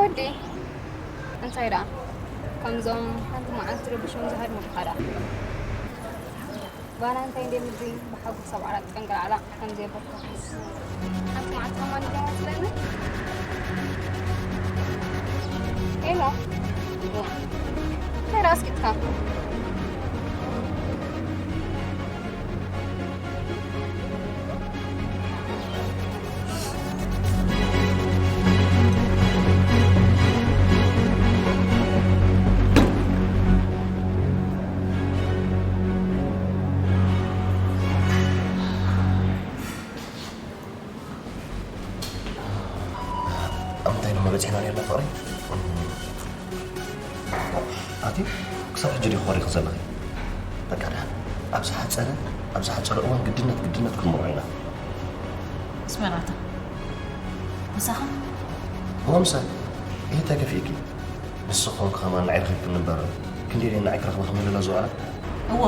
እንዴ እንታይ ደኣ ከምዞም ሓንቲ መዓልቲ ረብሾም ዝሃድሙ ብኻ ደኣ ባና እንታይ እንደ ምድሪ ብሓጎስ ኣብ ዓራት ጠንቀላዕላ ከም ዘየበርካኹስ ሓንቲ መዓልቲ ከማን እንታይ መስለኒ ኤላ እንታይ ደኣ ኣስቂጥካ ኣብ ምንታይ ደሞ በጺሕና ነርና ፍቕረይ? ኣቲ ክሳብ ሕጂ ዲኺ ኮሪኺ ዘለኺ? በቃ ደሓን ኣብ ዝሓጸረ ኣብ ዝሓጸረ እዋን ግድነት ግድነት ክንምርዖ ኢና። ስመራታ ምሳኻ እሞ ምሳይ ይህ እንታይ ከፊእኪ? ንስኺ ኮንኪ ከማን ንዓይ ረኺብክኒ እምበር ክንደይ ደይ ንዓይ ክረኽበኪ ምህለላ ዝውዕላ? እዎ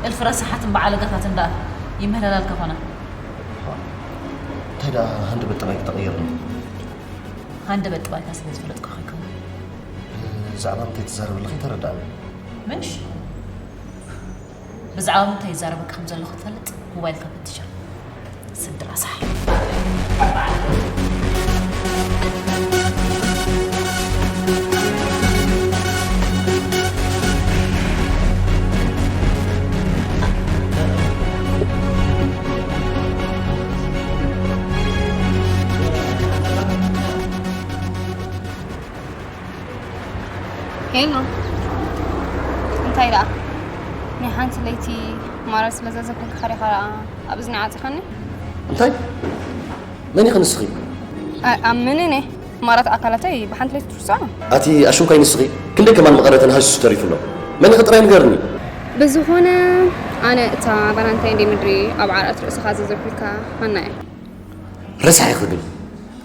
እልፊ ረሳሓትን በዓለጋታትን ደኣ ይምህለላልካ ኮና። እንታይ ደኣ ሃንደበት ጠባይኪ ተቐይርኒ? ሃንደበት ጠባይካ ስለ ዝፈለጥኩ ከይከውን። ብዛዕባ ምንታይ ትዛረቢ ኣለኺ ኣይተረድኣንን። ምሽ ብዛዕባ ምንታይ ይዛረበካ ከም ዘለኹ ትፈልጥ? ሞባይልካ ፈትሻ። ስዲ ረሳሕ። ሄሎ እንታይ ደኣ ናይ ሓንቲ ለይቲ ማራ ስለ ዘዘከርካኻ ዲኻ ደኣ ኣብ እዝኒ ዓጺኻኒ? እንታይ? መን ኢኺ ንስኺ? ኣይ ኣብ ምንነ ማራት ኣካላተይ ብሓንቲ ለይቲ ትርስዖ? ኣቲ ኣሽንኳይ ንስኺ ክንደይ ከማን መቐረተን ሃሲሱ ተሪፉ ኣሎ። መን ኢኺ ጥራይ ንገርኒ። ብዝኾነ ኣነ እታ ባናንታይ እንደ ምድሪ ኣብ ዓራት ርእስኻ ዘዘርኩልካ ሃና እየ። ረሳሕ ኢኺ ግን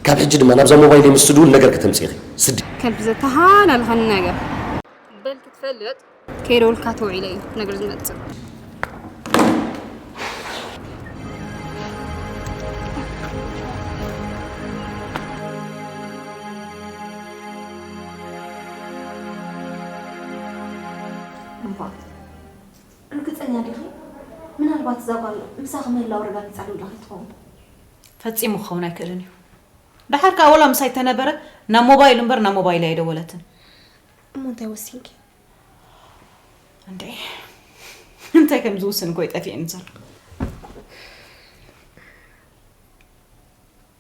ካብ ሕጂ ድማ ናብዛ ሞባይለይ ምስ ትድውል ነገር ከተምጽኢ ኢኺ። ስዲ። ከምቲ ዘተሃላልኸኒ ነገር በል ክትፈልጥ ከይደወልካ ተውዒለ እዩ ነገር ዝመጽእ። እባ ርግጸኛ ዲኺ? ምናልባት እዛ ጓል ምሳኺ ምህላው ኣረጋጊጻ ዶ ኢላ ከይትኸውን? ፈጺሙ ክኸውን ኣይክእልን እዩ። ደሓር ከኣ ወላ ምሳይ ተነበረ ናብ ሞባይሉ እምበር ናብ ሞባይለይ ኣይደወለትን። እሞ እንታይ ወሲንኪ? እንዴ እንታይ ከም ዝውስን እኮ ይጠፊእኒ ዘሎ።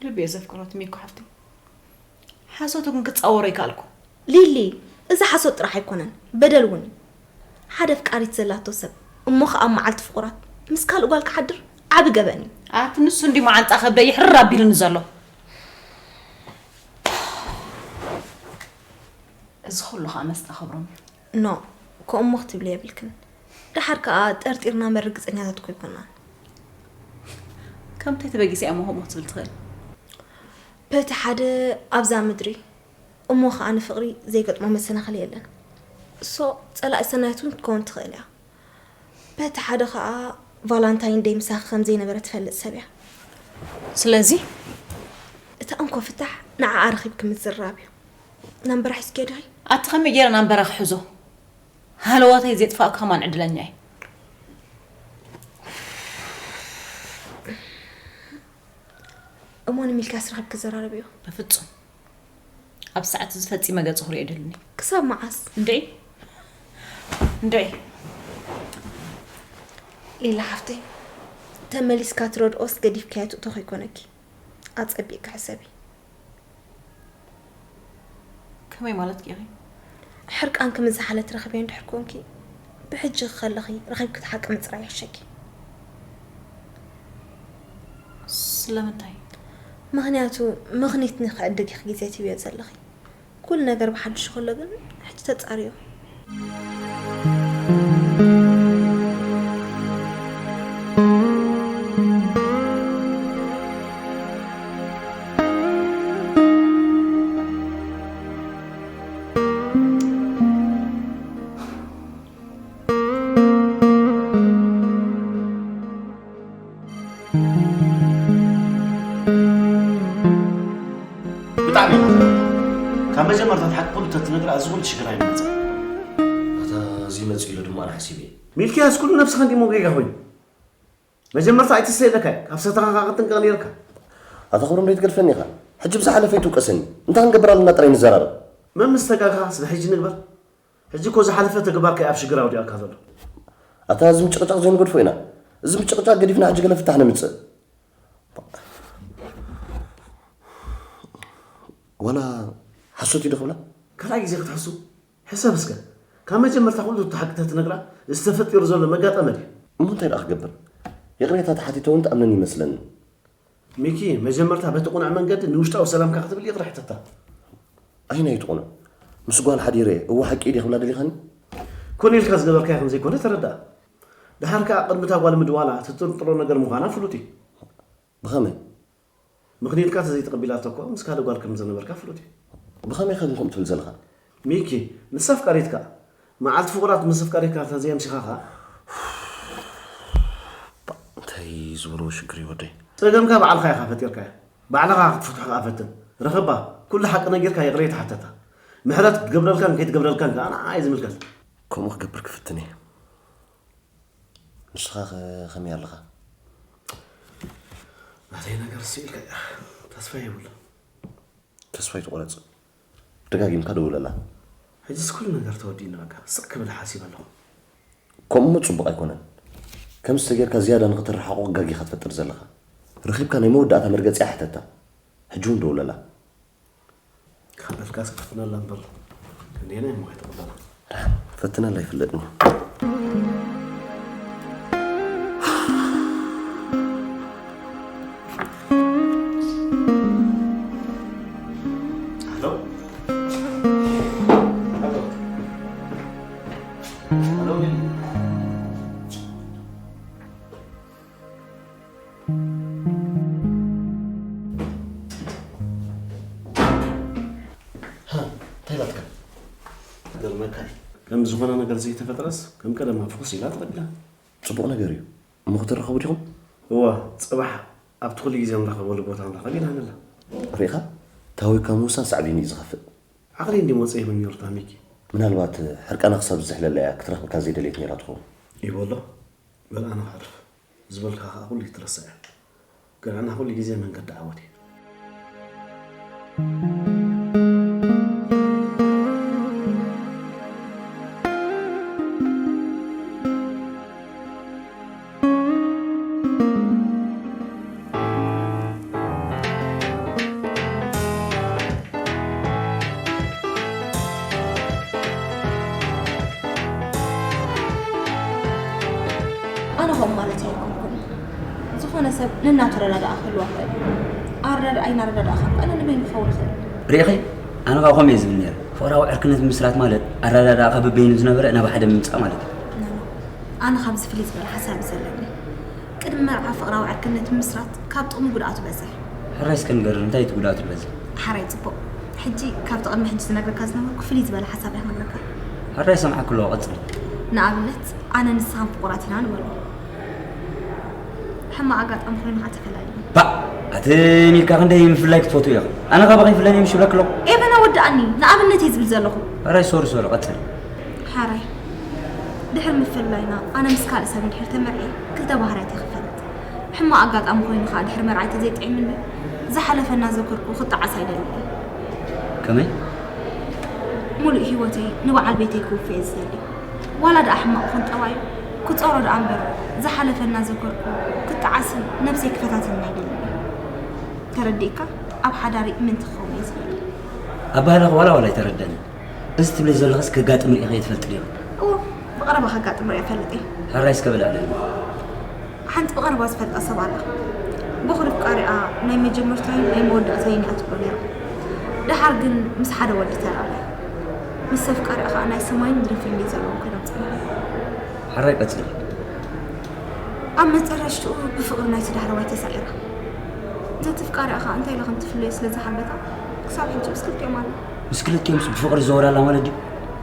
ልቢ እየ ዘፍቅሮ ትሚኮ ሓፍተይ። ሓሶቱ ግን ክጻወሮ ኣይከኣልኩ። ሊሊ፣ እዚ ሓሶት ጥራሕ ኣይኮነን፣ በደል እውን እዩ። ሓደ ኣፍቃሪት ዘላቶ ሰብ እሞ ኸኣ ኣብ መዓልቲ ፍቑራት ምስ ካልእ ጓል ክሓድር ዓቢ ገበን እዩ። ኣቲ ንሱ እንዲ መዓንጣ ከብደይ ይሕርር ኣቢሉኒ ዘሎ። እዚ ኩሉ ኸኣ መስጣ ክብሮም እዩ። ኖእ፣ ከምኡ እሞ ክትብሊ የብልክን። ደሓር ከኣ ጠርጢርና እምበር ርግጸኛታት እኮ ኣይኮናን። ከምታይ ተበጊሰ እያ እሞ ከምኡ ክትብል ትኽእል? በቲ ሓደ ኣብዛ ምድሪ እሞ ኸኣ ንፍቕሪ ዘይገጥሞ መሰናኽል የለን። እሶ ጸላኢ ሰናይት እውን ክትከውን ትኽእል እያ። በቲ ሓደ ኸኣ ቫላንታይን ደይ ምሳኺ ከም ዘይነበረ ትፈልጥ ሰብ እያ። ስለዚ እታ እንኮ ፍታሕ ንዓኣ ረኺብኪ ምዝርራብ እዩ። ናምበራ ሒዝክዮ ዲኺ? ኣቲ ከመይ ገይረ ናምበራ ክሕዞ? ሃለዋተይ ዘጥፋእኩ ከማን ዕድለኛ እየ። እሞ ንሚልክያስ ረኺብኪ ዘራረብዮ? በፍጹም። ኣብ ሰዓት እዚ ፈጺመ ገጹ ክሪኦ ኣይደልን እየ። ክሳብ መዓስ? እንድዒ እንድዒ ሊላ ሓፍተይ፣ ተመሊስካ ትረድኦስ ገዲፍካዮ ትእቶ ከይኮነኪ ኣጸቢቕኪ ሕሰቢ። ከመይ ማለት ኢኺ? ሕርቃንኪ ምስ ዝሓለ ትረኽብዮ እንድሕር ኮንኪ ብሕጂ ከለኺ ረኺብኪ ትሓቂ ምጽራይ ይሕሸኪ። ስለምንታይ? ምኽንያቱ ምኽኒት ንኽዕድግ ኢኺ ግዜ ትህብዮ ዘለኺ። ኩሉ ነገር ብሓድሽ ከሎ ግን ሕጂ ተጻርዮ። ብጣዕሚ ትነግራ እዚ ኩሉ ሽግር ኣይመጽእ። ኣታ እዚ መጽእ ኢሉ ድማ ኣነ ሓሲበ። ሚልክያስ ኩሉ ነብስኻ እንዲሞ ጌጋ ኮይኑ። መጀመርታ ኣይትሰየለካ እዩ። ካብ ሰተኻ ከዓ ክትጥንቀቕ ነይርካ። ኣታ ክብሮም ደይትገድፈኒ ኢኻ። ሕጂ ብዝሓለፈ ይትውቀሰኒ። እንታይ ክንገብር ኣለና ጥራይ ንዘራረብ። መምስ ተጋግኻስ ብሕጂ ንግበር። ሕጂ እኮ ዝሓለፈ ተግባርካ እዩ ኣብ ሽግር ኣውዲቕካ ዘሎ። ኣታ እዚ ምጭቕጫቕ ዘይንገድፎ ኢና። እዚ ምጭቕጫቕ ገዲፍና ሕጂ ገለ ፍታሕ ነምጽእ። ዋላ ሓሶት እዩ ዶ ክብላ? ካልኣይ ግዜ ክትሕሱ ሕሰብ እስከ። ካብ መጀመርታ ኩሉ እቲ ሓቂ ተትነግራ፣ እዚ ተፈጢሩ ዘሎ መጋጠመ ድዩ? እሞ እንታይ ደኣ ክገብር? ይቕሬታ ተሓቲተ እውን ትኣምነኒ ይመስለኒ። ሚኪ፣ መጀመርታ በቲ ቁኑዕ መንገዲ ንውሽጣዊ ሰላምካ ክትብል ይቕረ ሕተታ። ኣይናይ ትቑኑዕ? ምስ ጓል ሓዲረ እወ ሓቂ ድየ ክብላ ደሊኻኒ? ኮነ ኢልካ ዝገበርካዮ ከም ዘይኮነ ተረዳእ። ደሓር ከኣ ቅድሚ እታ ጓል ምድዋላ ትጥርጥሮ ነገር ምዃና ፍሉጥ እዩ። ብኸመይ? ምኽንያትካ ተዘይተቐቢላቶ እኮ ምስ ካልእ ጓል ከም ዝነበርካ ፍሉጥ እዩ። ብኸመይ ከ ግን ከምኡ ትብል ዘለኻ? ሚኪ፣ ንሳ ኣፍቃሪትካ። መዓልቲ ፍቑራት ምስ ኣፍቃሪትካ ተዘየምሲኻ ኸኣ እንታይ ዝበልዎ ሽግር እዩ ወደይ? ጸገምካ ባዕልኻ ኢኻ ፈጢርካዮ። ባዕልኻ ክትፍትሖ ከኣ ፈትን። ርኸባ፣ ኩሉ ሓቂ ነጊርካ ይቕሬታ ሓተታ። ምሕረት ክትገብረልካን ከይትገብረልካን ከኣ ንዓኣ እዩ ዝምልከት። ከምኡ ክገብር ክፍትን እየ። ንስኻ ኸ ከመይ ኣለኻ? ናተይ ነገር ስኢልካ ተስፋ የብሉ። ተስፋ ኣይትቑረጽ። ደጋጊምካ ደውለላ። ሕጅስ ኩሉ ነገር ተወዲእኒ በቃ። ስቕ ክብል ሓሲብ ኣለኹ። ከምኡ እሞ ጽቡቕ ኣይኮነን። ከምዚ ተጌርካ ዝያዳ ንኽትረሓቑ ጋግ ኢኻ ትፈጥር ዘለኻ። ረኺብካ ናይ መወዳእታ መርገጺ ኣይሕተታ። ሕጂ እውን ደውለላ። ካብ በልካስ ክፍትነላ እምበር ክንደየናይ እሞ ኣይትቕበላ። ፈትነላ ኣይፍለጥን እዩ። እንታይ ኢላትካ? ገርመካ እዩ። ከም ዝኾነ ነገር ዘይተፈጥረስ ከም ቀደማ ፍኹስ ኢላ ተቐቢላ። ጽቡቕ ነገር እዩ። እሞ ክትራኸቡ ዲኹም? እወ፣ ጽባሕ ኣብቲ ኩሉ ግዜ ንራኸበሉ ቦታ ንራኸብ ኢላንላ። ርኢኻ? ታዊካ ምውሳን ሳዕቤኑ እዩ ዝኸፍእ። ዓቕሊ እንዲ መጽእ ይብል ነይሩ ታሚኪ። ምናልባት ሕርቃና ክሳብ ዝዝሕለላ እያ ክትረኽበካ ዘይደለየት ነይራ ትኸውን። ይበሎ፣ በል ኣነ ክዕርፍ። ዝበልካ ከኣ ኩሉ ይትረሳዕ እያ። ግን ኣነ ኩሉ ግዜ መንገዲ ዓወት እየ። ኣነ ከምኡ ማለት ኣይኮንኩን። ዝኾነ ሰብ ነናቱ ረዳድኣ ክህልዋ ይኽእል እዩ። ኣረዳድኣይ እናረዳድኣኻ እምበኣር ንበይኑ ክኸውን ይኽእል እዩ። ርኢኺ? ኣነ ኸኣ ከምኡ እየ ዝብል ነይረ። ፍቕራዊ ዕርክነት ምምስራት ማለት ኣረዳድኣኻ በበይኑ ዝነበረ ናብ ሓደ ምምጻእ ማለት እዩ። ኖ፣ ኖ። ኣነ ካብዚ ፍልይ ዝበለ ሓሳብ እዩ ዘለኒ። ቅድሚ መርዓ ፍቕራዊ ዕርክነት ምምስራት ካብ ጥቕሙ ጉድኣቱ በዝሕ። ሕራይ እስከ ንገርኒ፣ እንታይ እቲ ጉድኣቱ ዝበዝሕ? ሕራይ ጽቡቕ። ሕጂ ካብቲ ቅድሚ ሕጂ ዝነግረካ ዝነበርኩ ፍልይ ዝበለ ሓሳብ እየ ክነግረካ። ሕራይ ይሰምዓኪ ኣለኹ፣ ቀጽሊ። ንኣብነት፣ ኣነ ንስኻን ፍቑራት ኢና ንበሎ። ሕማቕ ኣጋጣሚ ኮይኑ ኸዓ ተፈላሊና። ባእ! ኣትን ኢልካ ክንደይ ምፍላይ ክትፈትው ኢኺ? ኣነ ካባኺ ይፍለኒ ምሽ ይብለኪ ኣለኹ። ኤቨን ኣወድኣኒ፣ ንኣብነት እየ ዝብል ዘለኹ። ሕራይ ሶሪ ሶሪ፣ ቀጽሊ። ሕራይ። ድሕሪ ምፍልላይና ኣነ ምስ ካልእ ሰብ እንድሕር ተመርዕየ ክልተ ባህርያት እየ ክፈልጥ። ሕማቕ ኣጋጣሚ ኮይኑ ኸኣ ድሕሪ መርዓይ ተዘይጥዒሙኒ ዝሓለፈ እናዘከርኩ ክጠዓስ ኣይደልን እየ። ከመይ? ሙሉእ ህይወተይ ንበዓል ቤተይ ክውፊ እየ ዝደሊ። ዋላ ደኣ ሕማቕ ይኹን ጠባዩ ክጸሮ ደኣ እምበር ዝሓለፈ እናዘከርኩ ክጠዓስን ነብሰይ ክፈታተንን ኣይደልን እየ። ተረዲእካ? ኣብ ሓዳረይ እምንቲ ክኸውን እየ ዝደሊ። ኣባህላኺ ዋላ ዋላ ኣይተረደኣንን። እዚ ትብለይ ዘለኽስ ከጋጥም ርኢኺ ትፈልጢ ዲኺ? እወ፣ ብቐረባ ከጋጥም ርእየ እፈልጥ እየ። ሕራይ እስከ በል ኣዕልለኒ። ሓንቲ ብቐረባ ዝፈልጣ ሰብ ኣላ። በኹሪ ኣፍቃሪኣ ናይ መጀመርታይን ናይ መወዳእታይን እያ ትብሎ ነይራ። ደሓር ግን ምስ ሓደ ወዲ ተራእያ። ምስ ኣፍቃሪኣ ኸኣ ናይ ሰማይን ምድርን ፍልልይ ዘለዎም ኮይኖም ጸኒሖም። ሕራይ ቀጽሊ። ኣብ መጨረሽትኡ ብፍቕሪ ናይቲ ዳሕረዋይ ተሳዒራ። ነቲ ኣፍቃሪኣ ኸኣ እንታይ ኢላ ከም ትፍለዮ ስለ ዝሓበታ ክሳብ ሕጂ ምስ ክልቲኦም ኣላ። ምስ ክልቲኦምስ ብፍቕሪ ይዘወር ኣላ ማለት ድዩ?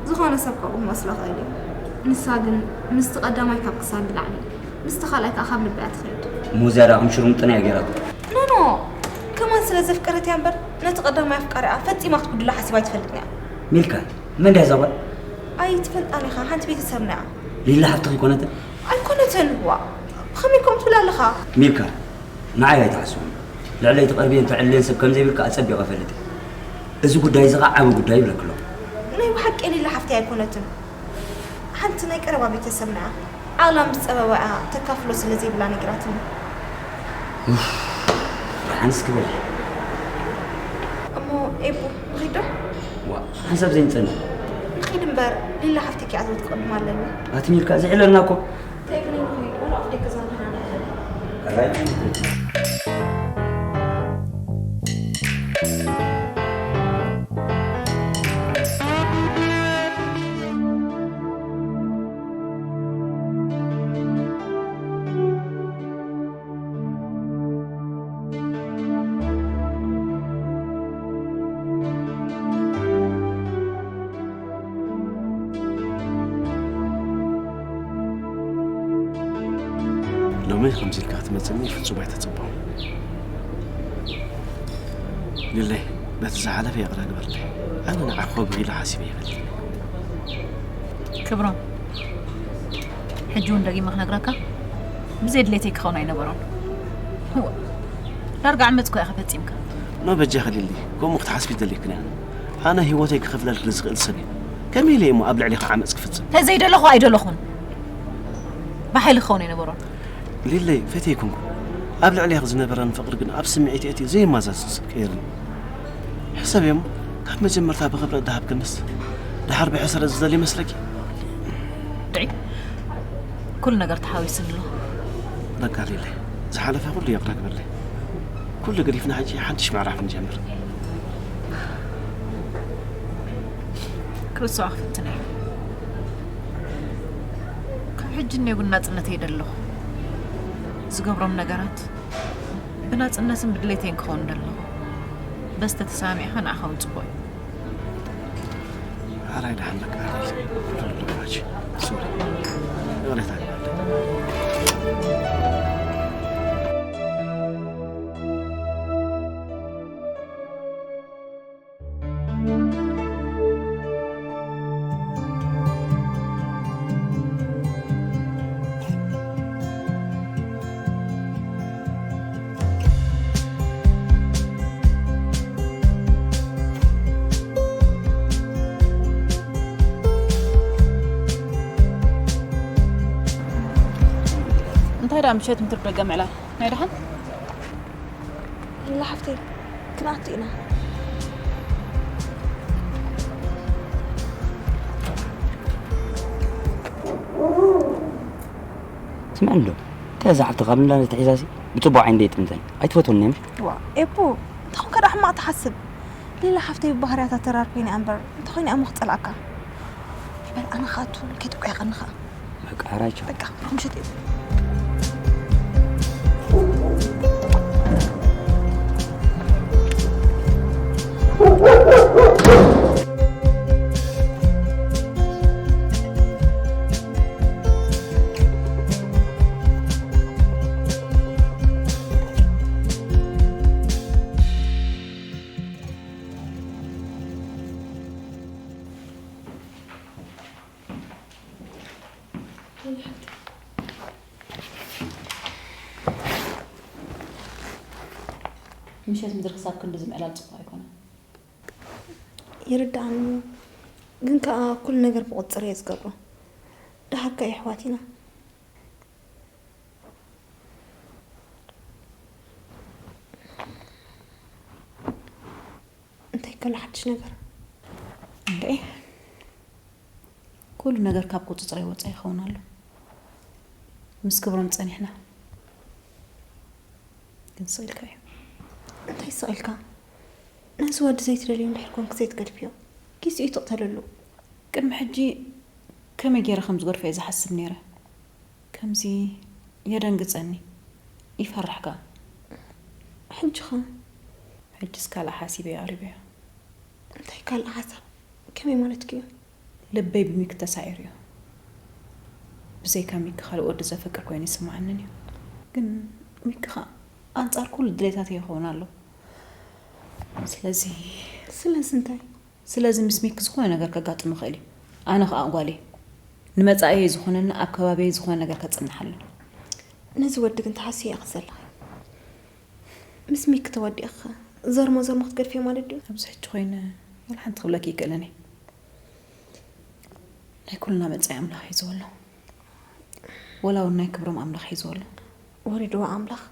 ዝኾነ ሰብ ከምኡ ክመስሎ ይኽእል እዩ። ንሳ ግን ምስቲ ቀዳማይ ካብ ክሳድ ንላዕሊ፣ ምስቲ ካልኣይ ከኣ ካብ ልቢ እያ ትኸይድ። እሞ እዚኣ ደኣ ከም ሽርሙጥና እያ ገይራቶ። ኖ፣ ኖ፣ ከማን ስለ ዘፍቀረት እያ እምበር፣ ነቲ ቀዳማይ ኣፍቃሪኣ ፈጺማ ክትጉድሎ ሓሲባ ኣይትፈልጥን እያ። ሚልካ፣ መን ድያ እዛ ጓል? ኣይትፈልጣን ኢኻ፣ ሓንቲ ቤተሰብና እያ። ሊላ ሓፍትኺ ኣይኮነትን? ኣይኮነትን፣ ዋ፣ ብኸመይ ከምኡ ትብል ኣለኻ? ሚልካ፣ ንዓይ ኣይትሓስብኒ። ልዕለይ ትቐርብየን ተዕልየን ሰብ ከም ዘይብልካ ኣጸቢቐ እፈልጥ እየ። እዚ ጉዳይ እዚ ኸዓ ዓቢ ጉዳይ ይብለኪ ኣለኹ። ናይ ብሓቂ ሊላ ሓፍተይ ኣይኮነትን። ሓንቲ ናይ ቀረባ ቤተሰብና እያ። ዓቕላ ምስ ጸበባ እያ ተካፍሎ ስለ ዘይብላ ነጊራትኒ። ደሓን እስኪ በሊ። እሞ ኤቡ፣ ንኺድ ዶ? ዋእ፣ ሓንሳብ ዘይንጸንሕ። ንኺድ እምበር፣ ሊላ ሓፍተይ ክኣትወት ክቕድም ኣለኒ። ኣቲ ሚልካ፣ ዝዕለልና እኮ። እንታይ ግን ንኺድ፣ ወላ ኣብ ደገ ዛንታና ንዕለል። ሎሚ ከምዚ ኢልካ ክትመጽእኒ ፍጹም ኣይተጸበኹን። ሊለይ፣ በቲ ዝሓለፈ ይቕረ ግበርለይ። ኣነ ንዓኺ ክብሪ ኢለ ሓሲበ ኣይፈልጥን። ክብሮም፣ ሕጂ እውን ደጊመ ክነግረካ፣ ብዘይ ድሌተይ ክኸውን ኣይነበሮን። እወ፣ ዳርጋ ዓመጽ እኮ ኢኻ ፈጺምካ። ኖ፣ በጃኺ ሊሊ፣ ከምኡ ክትሓስቢ ኣይደልየክን እየ። ኣነ ህይወተይ ክኸፍለልኪ ዝኽእል ሰብ እየ። ከመይ ኢለ እየ እሞ ኣብ ልዕሌኺ ዓመጽ ክፍጽም? ተዘይደለኹ ኣይደለኹን። ብሓይሊ ክኸውን ኣይነበሮን። ሊለይ፣ ፈትየ ኣይኮንኩን። ኣብ ልዕሌኺ ዝነበረኒ ፍቕሪ ግን ኣብ ስምዒት ኣእትዩ ዘየመዛዝን ሰብ ቀይርኒ። ሕሰብዮ እሞ፣ ካብ መጀመርታ ብኽብረት ድሃብክንስ፣ ድሓር ብሕስረት ዝደሊ ይመስለኪ? ርዒ፣ ኩሉ ነገር ተሓዊስኒ ኣሎ። በቃ ሊለይ፣ ዝሓለፈ ኩሉ ይቕረ ግበርለይ። ኩሉ ገዲፍና ሕጂ ሓድሽ ምዕራፍ ንጀምር። ክርስዋ ክፍትን እየ። ካብ ሕጂ እኔ እውን ናጽነተይ ይደሊ ኣለኹ። ዝገብሮም ነገራት ብናጽነትን ብድሌተይን ክኸውን ይደሊ ኣለኹ። በዚ ተተሰማሚዕካ ንዓኻ እውን ጽቡቕ እዩ። ሓራይ ደሓን በቃ። ሶሪ። ይቕሬታ ግበርለይ። እንታይ ደኣ ምሸት እንትር ደገ ምዕላል ናይ ደሓን? ሊላ ሓፍተይ፣ ክንኣቱ ኢና። ስምዕኒ ዶ? እንታይ እዛ ሓፍትኻ ኣብ ንላነት ተሒዛሲ ብጽቡቕ ዓይኒ ደይጥምተኒ። ኣይትፈትወኒ እያ እምበር። ዋ፣ ኤቡ፣ እንታይ ኮንካ ደኣ ሕማቕ ትሓስብ? ሊላ ሓፍተይ ብባህርያታ ተራር ኮይና እያ እምበር፣ እንተኾይና እያ እሞ ክጸልኣካ። በል ኣነ ክኣቱ፣ ከይትቆየቐኒ ኸኣ። በቃ፣ ሕራይ ቻው። በቃ፣ ምሸት እዩ። ምሸት ምድሪ ክሳብ ክንዲ ዝምዕላል ጽቡቕ ኣይኮነን። ይርድኣኒ፣ ግን ከኣ ኩሉ ነገር ብቁጽጽር እየ ዝገብሮ። ደሓር ከኣ የሕዋት ኢና። እንታይ ከሎ ሓድሽ ነገር? እንዴ፣ ኩሉ ነገር ካብ ቁጽጽረይ ወጻኢ ይኸውን ኣሎ። ምስ ክብሮም ጸኒሕና። ግን ስቕ ኢልካ እዩ። እንታይ ስቕ ኢልካ? ነዚ ወዲ ዘይትደልዮ እንድሕር ኮንክ ዘይትገድፍዮ፣ ግዜኡ ትቕተለሉ። ቅድሚ ሕጂ ከመይ ገይረ ከም ዝገድፎ እየ ዝሓስብ ነይረ። ከምዚ የደንግጸኒ፣ ይፈርሕ ከኣ። ሕጂ ኸ? ሕጂስ ካልእ ሓሲበ እየ ኣቕሪበዮ። እንታይ ካልእ ሓሳብ? ከመይ ማለትኪ እዩ? ልበይ ብሚኪ ተሳዒሩ እዩ። ብዘይካ ሚኪ ካልእ ወዲ ዘፍቅር ኮይኑ ይስምዓንን እዩ። ግን ሚኪ ኸኣ ኣንጻር ኩሉ ድሌታተይ ይኸውን ኣሎ። ስለዚ ስለዚ እንታይ? ስለዚ ምስ ሚኪ ዝኾነ ነገር ከጋጥም ይኽእል እዩ። ኣነ ኸኣ ጓል እየ። ንመጻኢየይ ዝኾነኒ ኣብ ከባቢየይ ዝኾነ ነገር ከጽንሕ ኣለዎ። ነዚ ወዲ ግን ትሓስዮ ኢኺ ዘለኺ። ምስ ሚኪ ተወዲእኺ ዘርሞ ዘርሞ ክትገድፍዮ ማለት ድዩ? ኣብዚ ሕጂ ኮይነ ዋላ ሓንቲ ክብለኪ ይክእልን እየ። ናይ ኩልና መጻኢ ኣምላኽ ሒዝዎ ኣሎ። ወላ እውን ናይ ክብሮም ኣምላኽ ሒዝዎ ኣሎ። ወሪድዎ ኣምላኽ።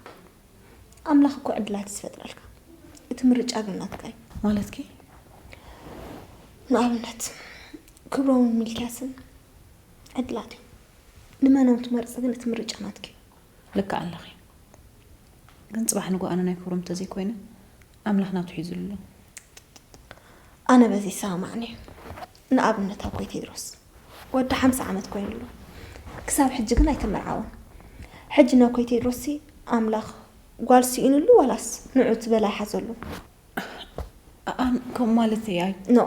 ኣምላኽ እኮ ዕድላት እዩ ዝፈጥረልካ። እቲ ምርጫ ግን ናትካ እዩ። ማለትኪ? ንኣብነት ክብሮምን ሚልክያስን ዕድላት እዮም። ንመኖም ትመርፂ ግን እቲ ምርጫ ናትኪ እዩ። ልክዕ ኣለኺ። ግን ፅባሕ ንጎ ኣነ ናይ ክብሮም እንተዘይኮይነ ኣምላኽ ናቱ ሒዙሉ ኣሎ። ኣነ በዚ ይሰማማዕኒ እዩ። ንኣብነት ኣቦይ ቴድሮስ ወዲ ሓምሳ ዓመት ኮይኑ ኣሎ። ክሳብ ሕጂ ግን ኣይተመርዓወን። ሕጂ ነኮይ ቴድሮስሲ ኣምላኽ ጓል ስኢኑሉ ዋላስ ንዑ እቲ በላይ ሓዘሉ? ኣን ከም ማለት እያ። ኖ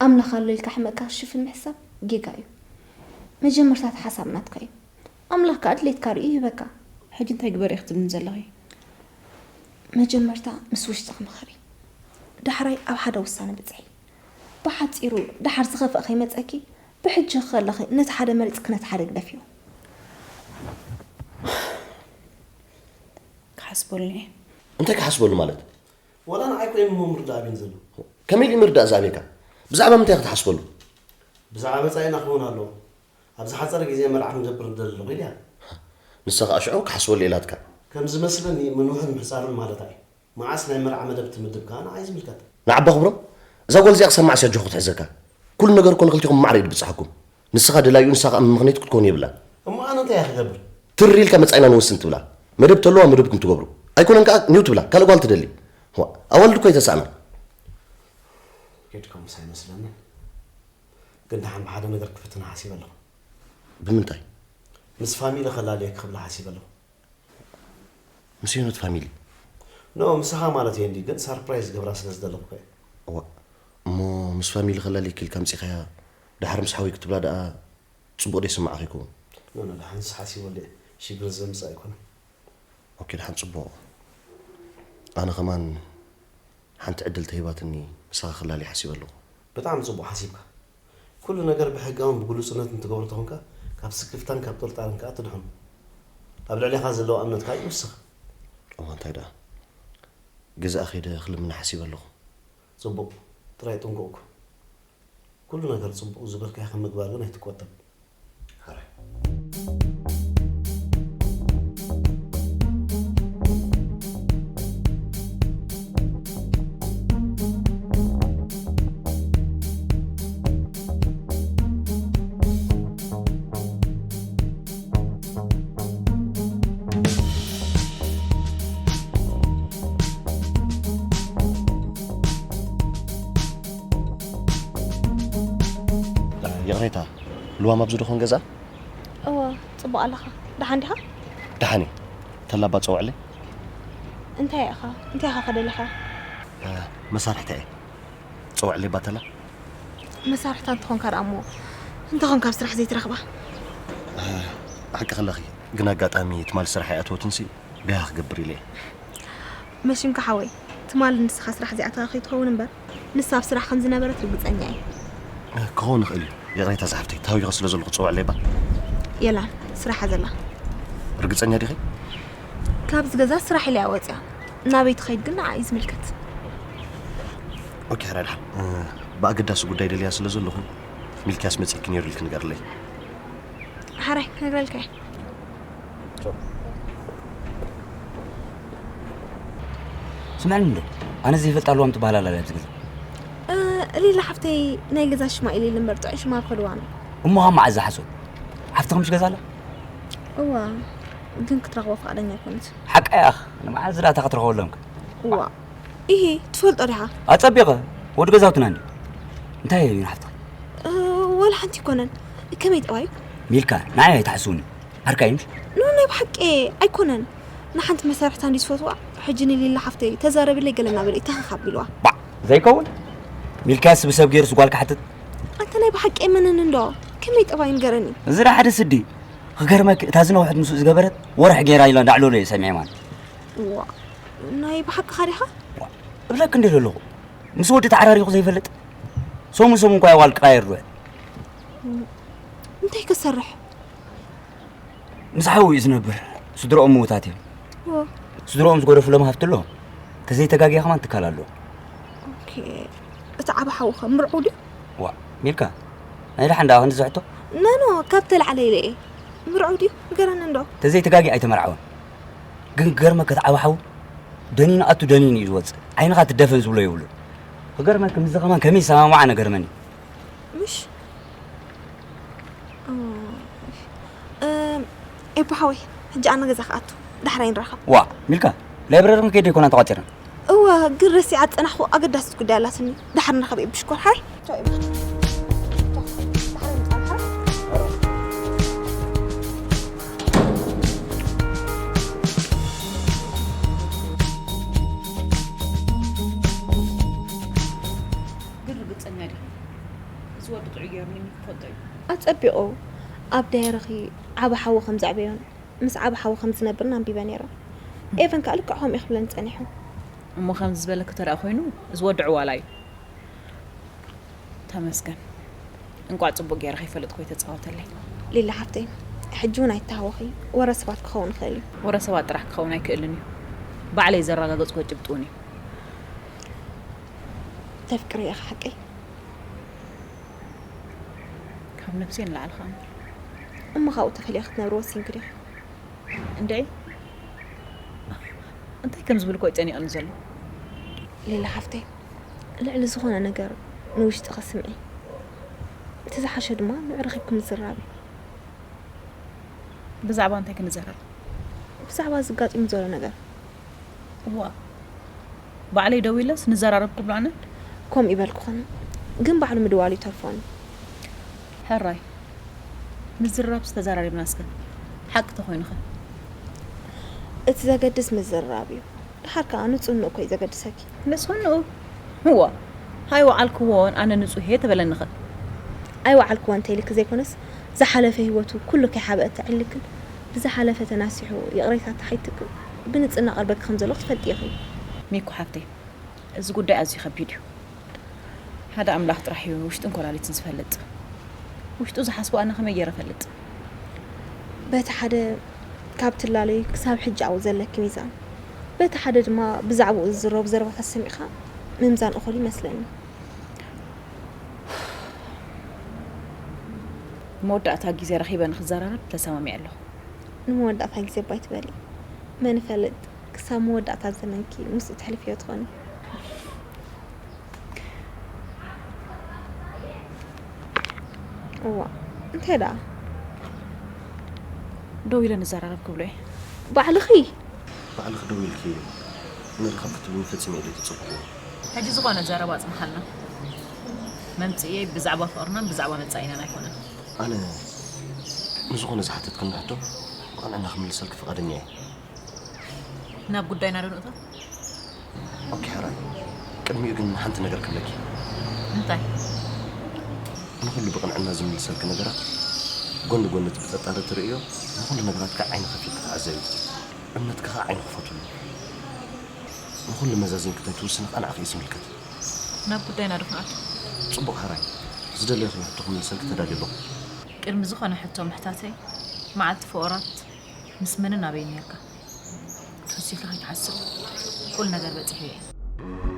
ኣምላኽ ኣሎ ኢልካ ሕመቅካ ክሽፍን ምሕሳብ ጌጋ እዩ። መጀመርታ እቲ ሓሳብ ናትካ እዩ። ኣምላኽ ከኣ ድሌትካ ርእዩ ይህበካ። ሕጂ እንታይ ግበር ኢኺ ትብልኒ ዘለኺ? መጀመርታ ምስ ውሽጥኺ ምኸሪ። ዳሕራይ ኣብ ሓደ ውሳነ ብጽሒ። ብሓጺሩ ድሓር ዝኸፍእ ከይመጸኪ ብሕጂ ከለኺ ነቲ ሓደ መሪጽኪ ነቲ ሓደ ግደፍዮ። ክሓስበሉ እየ። እንታይ ክሓስበሉ ማለት? ወላ ንዓይ ኮይን እሞ ምርዳእ ኣቢን ዘሎ። ከመይ ኢሉ ምርዳእ ዝኣብየካ? ብዛዕባ ምንታይ ክትሓስበሉ? ብዛዕባ መጻኢና ክኸውን ኣለዎ። ኣብ ዝሓጸረ ግዜ መርዓ ክንገብር ንደሊ ኣለኹ ኢልያ። ንሳ ኸኣ ሽዑ ክሓስበሉ ኢላትካ። ከም ዝመስለኒ ምንውሕን ምሕጻርን ማለታ እዩ። መዓስ ናይ መርዓ መደብ ትምድብ ከኣ ንዓይ ዝምልከት። ንዓባ ክብሮም፣ እዛ ጓል እዚኣ ክሰማዕሲ ኣጆኹ ክትሕዘካ። ኩሉ ነገር እኮ ንኽልቲኹም ማዕረ እዩ ድብጽሓኩም። ንስኻ ደላይኡ ንሳ ኸኣ መመኽነይቱ ክትከውን የብላን። እሞ ኣነ እንታይ እየ ክገብር? ትር ኢልካ መጻኢና ንወስን ትብላ። መደብ ተለዋ መደብኩም ትገብሩ። ኣይኮነን ከኣ ኒው ትብላ። ካልእ ጓል ትደሊ። ዋእ፣ ኣዋልድ እኮ ኣይተሳእና። ኬድካምስ ኣይመስለንን። ግን ደሓን ብሓደ ነገር ክፍትና ሓሲበ ኣለኹ። ብምንታይ? ምስ ፋሚሊ ከላልየኪ ክብላ ሓሲበ ኣለኹ። ምስ ሄኖት ፋሚሊ? ኖ፣ ምሳኻ ማለት እየ እንዲ፣ ግን ሳርፕራይዝ ገብራ ስለ ዝደለኹ እየ። እዋ፣ እሞ ምስ ፋሚሊ ከላልየኪ ኢልካ ኣምጺኻያ፣ ደሓር ምስ ሓወይ ክትብላ ደኣ ጽቡቕ ዶ ይስምዓኺ ይከውን? ኖ፣ ኖ፣ ደሓንስ ሓሲበሉ እየ። ሽግር ዘምጽእ ኣይኮነን። ኦኬ፣ ደሓን ጽቡቕ። ኣነ ከማን ሓንቲ ዕድል ተሂባትኒ ምሳኻ ክላልየ ሓሲበ ኣለኹ። ብጣዕሚ ጽቡቕ ሓሲብካ። ኩሉ ነገር ብሕጋውን ብግሉጽነትን ትገብሮ ተኾንካ ካብ ስክፍታን ካብ ጥርጣረን ከኣ ትድሕኑ። ኣብ ልዕሌኻ ዘለዋ እምነት ከኣ ይውስኽ። እዋ እንታይ ደኣ ገዛኣ ከይደ ክልምና ሓሲበ ኣለኹ። ጽቡቕ ጥራይ ጥንቁቕ ኩን። ኩሉ ነገር ጽቡቕ ዝበልካዮ ካብ ምግባር ግን ኣይትቆጠብ። ሕራይ። ይቕሬታ፣ ልዋም ኣብዚ ዶ ኾን ገዛ? እወ፣ ጽቡቕ ኣለኻ። ደሓን ዲኻ? ደሓን እየ። ተላ እባ ጸውዕለይ። እንታይ ኢኻ? እንታይ ኢኻ ከደለኻ? መሳርሕታ እየ። ጸውዕለይ እባ ተላ። መሳርሕታ እንተኾንካ ደኣ እሞ እንታይ ኾንካ ኣብ ስራሕ ዘይትረኽባ? ሓቂ ከለኺ፣ ግን ኣጋጣሚ ትማሊ ስራሕ ኣይኣተወትንሲ ገሃ ክገብር ኢለ እየ። መሽንካ ሓወይ፣ ትማሊ ንስኻ ስራሕ ዘይኣተኻ ከይትኸውን እምበር፣ ንሳ ኣብ ስራሕ ከም ዝነበረት ርግጸኛ እየ። ክኸውን ይኽእል እዩ። ይቕሬታ ዝሓፍተይ፣ ተሃዊኸ ስለ ዘለኹ ጸውዕለይ እባ። የላን፣ ስራሓ ዘላ። ርግጸኛ ዲኺ? ካብዚ ገዛ ስራሕ ኢላ እያ ወጺኣ። ናበይ ትኸይድ ግን ንዓ እዩ ዝምልከት። ኦኬ፣ ሕራይ ደሓን። ብኣገዳሲ ጉዳይ ደልያ ስለ ዘለኹ፣ ሚልክያስ መጺእኪ ነይሩ ኢልኪ ንገርለይ። ሕራይ፣ ክነግረልካ እየ። ስምዕኒ እንዶ፣ ኣነ ዘይፈልጣ ልዋም ትበሃል ኣላ ኣብዚ ገዛ። እ፣ ሊላ ሓፍተይ ናይ ገዛ ሽማ ኢለ ኢለ እምበር ጥዑይ ሽማ ኣይኮልዋን። እሞ ካብ መዓዝ ዝሓስብ? ሓፍትኺ ምሽ ገዛ ኣላ? እዋ፣ ግን ክትረኽቦ ፍቓደኛ ኣይኮነትን። ሓቃ ያኽ፣ ንመዓዝ ዳታ ክትረኽበሎም ከ? እዋ፣ ኢሂ፣ ትፈልጦ ዲኻ? ኣጸቢቐ፣ ወዲ ገዛውትና እንዲ። እንታይ እዩ ሓፍትኺ? እ፣ ወላ ሓንቲ ኣይኮነን። ከመይ ጠባዩ? ሚልካ፣ ንዓይ ኣይትሓስውኒ። ዓርካይ ምሽ? ኖ፣ ናይ ብሓቂ ኣይኮነን። ንሓንቲ መሳርሕታ እንዲ ዝፈትዋ፣ ሕጂ ንሊላ ሓፍተይ ተዛረብለይ ገለ እናበለ እዩ ተኸኽ ኣቢልዋ። ባዕ፣ ዘይከውን። ሚልክያስ ብሰብ ገይሩስ ጓል ክሓትት? ኣንታ ናይ ብሓቂ የመነኒ እንዶ። ከመይ ጠባዩ ንገረኒ። እዚ ደኣ ሓደ ስዲ። ክገርመኪ፣ እታ ዝነውሐት ምስኡ ዝገበረት ወርሒ ገይራ ኢላ እንዳዕለሎ እየ ሰሚዐ ማለት። ዋ፣ ናይ ብሓቅኻ ዲኻ? ዋ፣ እብለኪ እንዲለ ኣለኹ። ምስ ወዲ ተዓራሪኹ ዘይፈልጥ? ሰሙን ሰሙን እኳ ይዋል ቅራየር ዶ? እንታይ ክሰርሕ? ምስ ሓው እዩ ዝነብር። ስድሮኦም ምውታት እዮም። ዎ፣ ስድሮኦም ዝጎደፍሎም ሃፍቲ ኣሎ። ተዘይተጋጊያ ከማን ትካል ኣለዎ። ኦኬ። እቲ ዓቢ ሓውኸ ምርዑ ድዩ? ዋ ሚልካ፣ ናይ ደሓን ደኣ ክንዲ ዝሕቶ? ኖ ኖ፣ ካብ ተላዕለ ኢለ እየ። ምርዑ ድዩ? ንገረኒ እንዶ። ተዘይተጋጊ ኣይተመርዓወን። ግን ክገርመካ እቲ ዓቢ ሓው ደኒኑ ኣቱ ደኒኑ እዩ ዝወፅእ። ዓይንኻ ትደፈን ዝብሎ የብሉን። ክገርመካ ምስዚ ከማን ከመይ ዝሰማማዕ ነገርመኒ። ምሽ? ኦ፣ እም፣ ኤቦ ሓወይ፣ ሕጂ ኣነ ገዛ ክኣቱ። ዳሕራይ ንራኸብ። ዋ ሚልካ፣ ላይብረሪ ከይደ ይኮና ተቋፂርና። እወ፣ ግን ረሲዓ ዝጸናሕኩ ኣገዳሲት ጉዳይ ኣላትኒ። ዳሕር ንራኸብ ኤቦ ሽኮር። ሓይ። ቻው ኤቦ። ዳሕራይ ንጻንሓ። ግን ርግጸኛ ዲኺ? እዚ ወዲ ጥዑይ ገይሩ ንሚኪ ክፈልጦ እዩ። ኣጸቢቑ ኣብ ዳይረኺ ዓቢ ሓዊ ከም ዘዕበዮን ምስ ዓቢ ሓዊ ከም ዝነብርን ኣንቢበ ነይረ። ኤቨን ከኣ ልክዕ ከምኡ እዩ ክብለኒ ጸኒሑ። እሞ ከምዚ ዝበለኪ ተደኣ ኮይኑ እዚ ወዲ ዕዋላ እዩ። ተመስገን። እንቋዕ ጽቡቕ ገይረ ከይፈለጥኩ ተጻወተለይ። ሊሊ ሓፍተይ፣ ሕጂ እውን ኣይተሃወኺ። ወረ ሰባት ክኸውን ይኽእል እዩ። ወረ ሰባት ጥራሕ ክኸውን ኣይክእልን እዩ። ባዕለይ ዘረጋገጽኩ ጭብጢ እውን እዩ። ተፍቅሪ ኢኻ ሓቀይ? ካብ ነብሰይ ንላዕሊ ከኣ እምበር። እሞ ካብኡ ተፈልየ ክትነብሪ ወሲንኪ ዲኺ? እንድዒ እንታይ ከም ዝብል እኮ እዩ ጨኒቕኒ ዘሎ። ሊሊ ሓፍተይ፣ ልዕሊ ዝኾነ ነገር ንውሽጥኺ ስምዒ። እቲ ዝሓሸ ድማ ንዕኡ ረኺብኪ ምዝራብ እዩ። ብዛዕባ እንታይ ክንዘራረብ? ብዛዕባ ዘጋጢሙ ዘሎ ነገር። እዋ ባዕለይ ደዊለስ ንዘራረብ ክብሎ ኣነ። ከምኡ ይበልኩኽን፣ ግን ባዕሉ ምድዋሉ ይተርፎን። ሕራይ ምዝራብስ ተዘራሪብና እስከ። ሓቂ ተኾይኑኸ? እቲ ዘገድስ ምዝራብ እዩ። ድሓር ከኣ ንጹህንኡ እኮ እዩ ዘገድሰኪ። ንጹህንኡ? እዋ ኣይወዓልክዎን ኣነ ንጹህ እየ ተበለኒኸ? ኣይወዓልክዎን እንተኢልኪ ዘይኮነስ፣ ዝሓለፈ ህይወቱ ኩሉ ከይሓብአ ተዕልልክን ብዝሓለፈ ተናሲሑ ይቕሬታ ተሓይትክን ብንጽህና ቀርበኪ ከም ዘሎ ክትፈልጢ ኢኺ። ሚኩ ሓፍተይ፣ እዚ ጉዳይ ኣዝዩ ከቢድ እዩ። ሓደ ኣምላኽ ጥራሕ እዩ ውሽጥን ኮላሊትን ዝፈልጥ። ውሽጡ ዝሓስቦ ኣነ ከመይ ገይረ እፈልጥ? በቲ ሓደ ካብ ትላለዩ ክሳብ ሕጂ ኣብኡ ዘለኪ ሚዛን፣ በቲ ሓደ ድማ ብዛዕባኡ ዝዝረቡ ዘረባታት ሰሚዕኻ ምምዛን እኹል ይመስለኒ። መወዳእታ ግዜ ረኺበ ንክዘራረብ ተሰማሚዐ ኣለኹ። ንመወዳእታ ግዜ እባ ኣይትበሊ። መን ይፈልጥ ክሳብ መወዳእታ ዘመንኪ ምስኡ ተሕልፍዮ ትኾኒ። እዋ እንታይ ደኣ? ደው ኢለ ንዘራረብ ክብሎ እየ። ባዕልኺ? ባዕልኺ ደው ኢልኪ ንረኸብ ክትብልኒ ፈጺመ ኢለ ኣይተጸበኹን። ሕጂ ዝኾነ ዘረባ ኣጽንሓልና። መምጽኢየይ ብዛዕባ ፍቕርናን ብዛዕባ መጻኢናን ኣይኮነን። ኣነ ንዝኾነ ዝሓተትክኒ ሕቶ ብቕንዕና ክምልሰልኪ ፍቓደኛ እየ። ናብ ጉዳይና ዶ ንእቶ? ኦኬ ሕራይ፣ ቅድሚኡ ግን ሓንቲ ነገር ክብለኪ። እንታይ? ንኹሉ ብቕንዕና ዝምልሰልኪ ነገራት ጎኒ ጎኒ እቲ ብጠጣሪ ትርእዮ ንኹሉ ነገራት ከዓ ዓይኒ ከፊትኪ ተዓዘቢ። እምነትኪ ከዓ ዓይኒ ክፈትሉ። ንኹሉ መዛዚንኪ እንታይ ትውስኒ ከዓ ንዓኺ እዩ ዝምልከት። ናብ ጉዳይና ዶ ክንኣቱ? ጽቡቕ ሕራይ፣ ዝደለይኽዮ ሕቶ ክምልሰልኪ ተዳልየ ኣለኹ። ቅድሚ ዝኾነ ሕቶ ምሕታተይ መዓልቲ ፍቑራት ምስ መንን ኣበይን ነርካ? ተወሲኽካ ከይትሓስብ ኩሉ ነገር በጺሐዮ እየ።